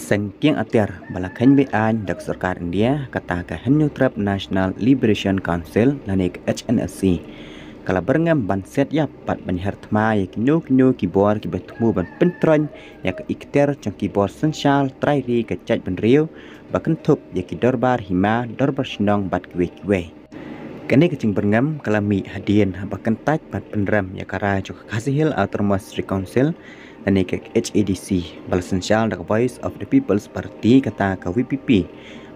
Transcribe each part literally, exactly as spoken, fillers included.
Seng kieng atiar ba la kheiñ be-aiñ da ka sorkar India, kata ka Hynñiewtrep National Liberation Council lane ka H N L C, ka la byrngem ban siat ïap bad ban hiar thma ïa kino kino ki bor kiba thmu ban pyntroiñ ïa ka iktiar jong ki bor synshar trai ri ka jaitbynriew, ba kynthup ïa ki dorbar hima, dorbar shnong bad kiwei kiwei. Kane ka jingbyrngem ka la mih hadien haba kyntait bad pynrem ïa ka rai jong ka Khasi Hills Autonomous District Council lane ka H A D C, ba la synshar da ka Voice of the People's Party, kata ka V P P,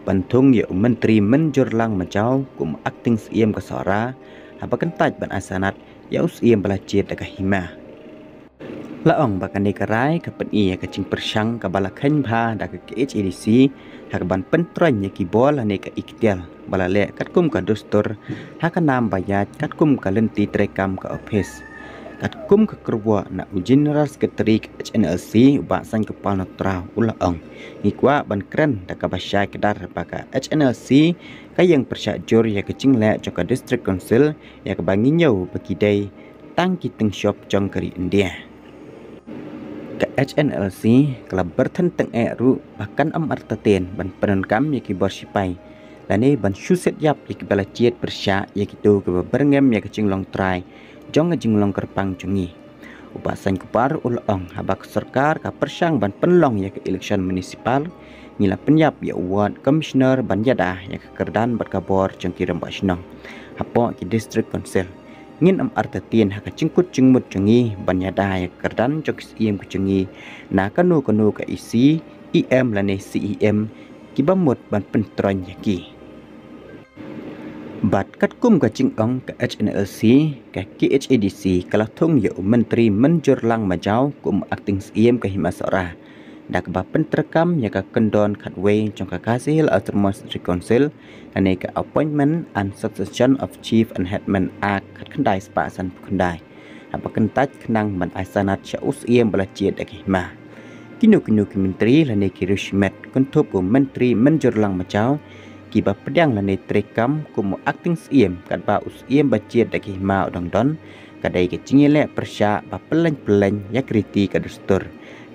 ban thung ïa u Myntri Mynjurlang Majaw kum u Acting Syiem ka Sohra, haba kyntait ban ai sanad ïa u Syiem ba la jied da ka hima. La ong ba kane ka rai ka pyni ïa ka jingpyrshang kaba la kheiñ bha da ka H A D C ha kaban pyntroiñ ïa ki bor lane ka iktiar ba la leh katkum ka dustur, ha ka nam ba ïaid katkum ka lynti treikam ka ophis. Katkum ka kyrwoh na u General Secretary ka H N L C, u Bah Sainkupar Nongtraw, u la ong, ngi kwah ban kren da kaba shai kdar ba ka H N L C ka ïeng pyrshah jur ïa ka jingleh jong ka District Council, ïa kaba ngi ñiew ba ki dei tang ki tyngshop jong ka ri India. Ka H N L C ka la byrthen tyngeh ruh ba kan ym artatien ban pyndonkam ïa ki bor shipai lane ban shu siat ïap ïa kiba la jied pyrshah ïa kito kiba byrngem ïa ka jinglong trai jong ka jinglong kyrpang jong ngi. U Bah Sainkupar u la ong, haba ka sorkar ka pyrshang ban pynlong ïa ka election municipal, ngi la pynïap ïa u Ward Commissioner ban ïada ïa ka kyrdan bad ka bor jong ki rangbah shnong hapoh ki District Council. Ngin ym artatien ha ka jingkut jingmut jong ngi ban ïada ïa ka kyrdan jong ki Syiem ka jong ngi na kano kano ka E C, E M lane C E M kiba mut ban pyntroiñ ïa ki. Bad katkum ka jingong ka H N L C, ka K H A D C ka la thung ïa u Myntri Mynjurlang Majaw kum u Acting Syiem ka Hima Sohra, da kaba pyntreikam ïa ka kyndon khatwei jong ka Khasi Hills Autonomous District Council, lane ka Appointment and Succession of Chief and Headman Act khatkhyndai spah sanphew khyndai, haba kyntait khnang ban ai sanad sha u Syiem ba la jied da ka hima. Kino kino ki myntri lane ki riewshimet, kynthup u Myntri Mynjurlang Majaw, kiba pdiang lane treikam kum u Acting Syiem katba u Syiem ba jied da ka hima u dang don, ka dei ka jingïaleh pyrshah ba pyllein pyllein ïa ka riti ka dustur.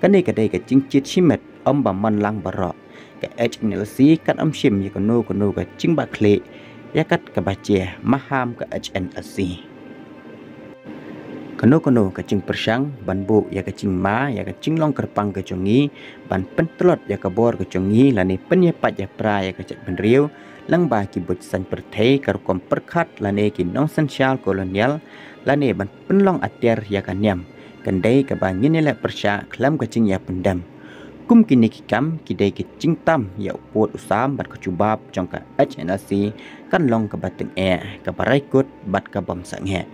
Kane ka dei ka jingjied shimet, ym ba man lang baroh. Ka H N L C kan ym shim ïa kano kano ka jingbakla ïa kat kaba jia, maham ka H N L C. Kano kano ka jingpyrshang ban buh ïa ka jingma ïa ka jinglong kyrpang ka jong ngi, ban pyntlot ïa ka bor ka jong ngi lane pynïapait ïapra ïa ka jaitbynriew lyngba ki buit saiñ pyrthei, ka rukom pyrkhat lane ki nongsynshar kolonial, lane ban pynlong atiar ïa ka niam, kan dei kaba ngin ïaleh pyrshah khlem ka jingïapyndem. Kum kine ki kam ki dei ki jingtam ïa u pud u sam bad ka jubab jong ka H N L C kan long kaba tyngeh, kaba raikut bad ka bym sangeh.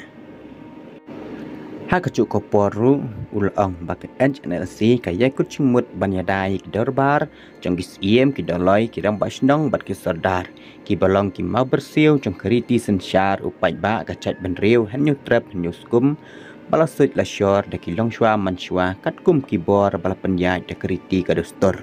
Ha kajuh ka por ruh u la ong ba ka H N L C ka ïai kut jingmut ban ïada ïa ki dorbar jong ki Syiem, ki Dolloi, ki Rangbah Shnong bad ki Sordar, kiba long ki mawbyrsiew jong ka riti synshar u paidbah ka jaitbynriew Hynñiewtrep Hynñiewskum, ba la suid la shor da ki longshuwa manshuwa katkum ki bor ba la pynïaid da ka riti ka dustur.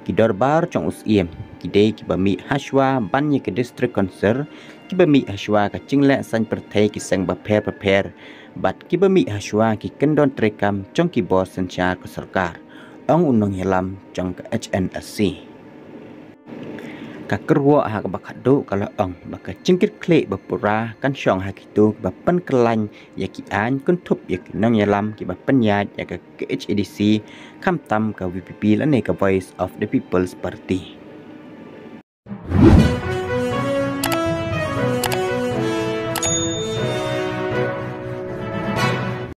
Ki dorbar jong u Syiem ki dei kiba mih hashuwa ban ïa ka District Council, kiba mih hashuwa ka jingleh saiñ pyrthei ki seng bapher bapher, bad kiba mih hashuwa ki kyndon treikam jong ki bor synshar ka sorkar, ong u nongïalam jong ka H N L C. Ka kyrwoh ha kaba khatduh ka la ong ba ka jingkitkhlieh bapura kan shong ha kito kiba pynkyllaiñ ïa ki aiñ, kynthup ïa ki nongïalam kiba pynïaid ïa ka K H A D C, khamtam ka V P P lane ka Voice of the People's Party.